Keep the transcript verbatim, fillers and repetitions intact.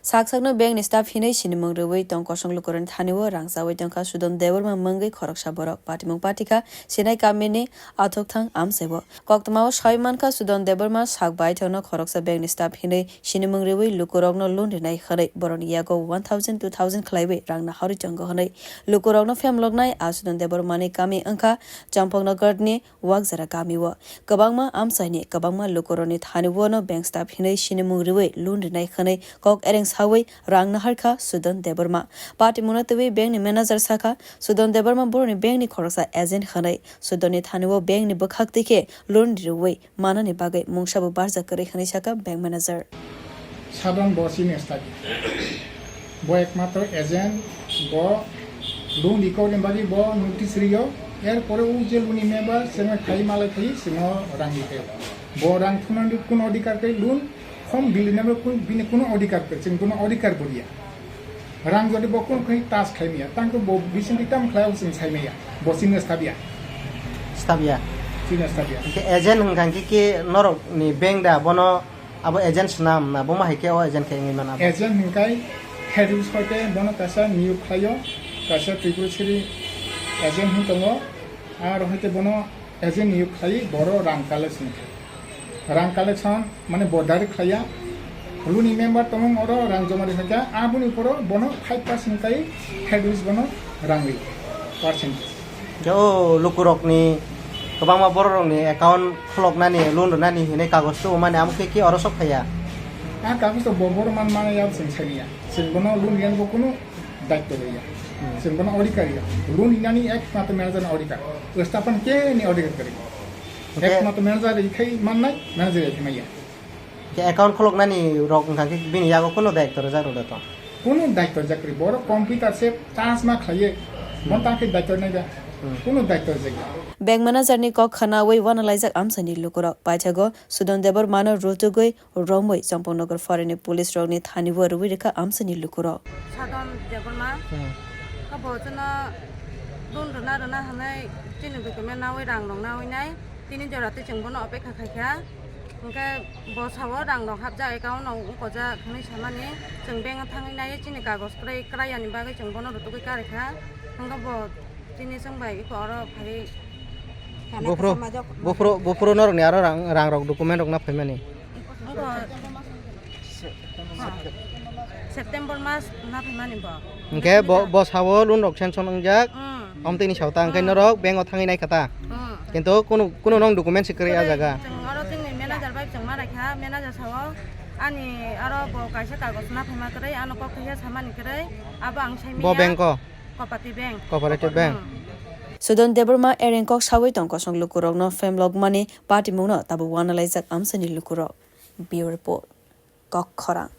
Sak sakno bank ni staff hinwi sinimung rwui tong kosong lukurokni thani-o rang chaui tongkha Sudon Debbarma mwngwi khoroksa borok. Patimung patikha Sinai kamini Athokthang amchai-o. Koktwmao saui mankha Sudon Debbarma sak baithangno khoroksa bank ni staff hinwi sinimung rwui lukurokno loan rinai hwnwi borokni yago one thousand, two thousand khlaiwi rang naharwi tongo hwnwi lukurokno phemloknai. A Sudon Debbarmani kami wngkha Champaknagarni Wakjara kamio. Kwbangma amchaini kwbangma lukurokni thani-o no bank staff hinwi sinimung rwui loan rinai hwnwi kok ereng saui rang naharkha Sudon Debbarma. Patimungno twiwi bank ni manager sakha, Sudon Debbarma borokni bank ni khoroksa agent hwnwi. Sudonni thani-o bank ni bwkhak twi khe loan rwui manani bagwi mungsabo barjak kwrwi hwnwi sakha bank manager. Sadon bo chini stadi. Bo ekmatro agent, bo loan recovery ni bagwi bo notice riyo. Erpore o je loan ni member, chwngno khai malai khai, chwngno rang rikhayo. Bo rang thumnani kuno odhikar khe loan form bill ni bagwi kun-, bini kuno odhikar khe, chwng kuno odhikar bo riya. Rang jodi bo kun khai tas khai maya, tang khe bo bising di tam khlai chwng sai maya, bo chini stadiya. Stadiya. Chini stadiya. Hingke agent hingka hingke ki norok ni bank da bono abo agent swnam na bo ma hai khe o agent khe wngwi mano abo? Agent hingkai head office hoite bono kaisa niyok khlaio, kaisa Tripura City agent hin tongo, aro hoite bono agent niyok khlai boro rang collection khe. Rang collection mane bo direct khlaiya. Loan ni member tongmung oro rang joma rikha kha, aboni poro bono five percent kai head office bono rang ri percentage. Khe o lukurokni kwbangma bororokni account khuloknani, loan rwnani hinwi kagoj tubumani amo khe ki oro sok phaiya? A kagoj to bo boro man mano ya chwng saniya. Chwng bono loan riyan bo kunu daityo riya. Hmm. Chwng bono odhikar riya. Loan rinani ekmatro manager ni odhikar. Staff ni keni odhikar kwrwi. Hingke ekmatro manager ikhai mannai, manager ikhai maya. Ke account khuluknani rok wngkha khe bini yago kunu daityo rwjak rwda to? Kunu daityo rwjak kwrwi. Borok computer se charge ma khlaiye. Bon Hmm. ta khe daityo nai da. Hmm. Kunu daityo rwjak ya. Bank manager ni kok khwnaui uanalaijak amchaini lukurok. Paithago Sudon Debbarmano rutugwi romwi Champaknagar pharani police rokni thani-o rwui rwkha amchaini lukurok. Sadon Debbarma. Hmm. Abo chwngno loan rwna rwna hwnwi chini document naui rang rok naui nai. Tini jora twi chwng bono opekha khaikha. Hwnkhe bo sao rang rok hapjak account no wngkojak hwnwi samani. Chwng bank o thangwi nai chini kagoj kwrwi kwrayani bagwi chwng bono rutugwi karikha. Hwnkhe bo tini chwng bai eko oro phaiwi. Buphuru, buphuru, buphuru norokni aro rang, rang rok document rok na phaimani. Wngkha September mas na phaimani bo. Hwnkhe bo, bo sao loan rok sanction wngjak. Hmm. Omtwini sao ta, hwnkhe Hmm. norok bank o thangwi naikha ta. Hmm. Kintu kunu, kunu nong document se kwrwi ah jaga. Chwng oro chini manager bai chwng ma naikha, manager sao ani aro bo kaisa kagoj na phaima kwrwi, ano kok khaisa samani kwrwi, abo ang sai manya. Bo bank o? Cooperative bank. Cooperative bank. Hmm. Sudon Debbarma ereng kok saui tong kosong lukurokno phemlokmani patimungno tabuk uanalaijak amchaini lukurok. Bureau Report, Kok Khorang.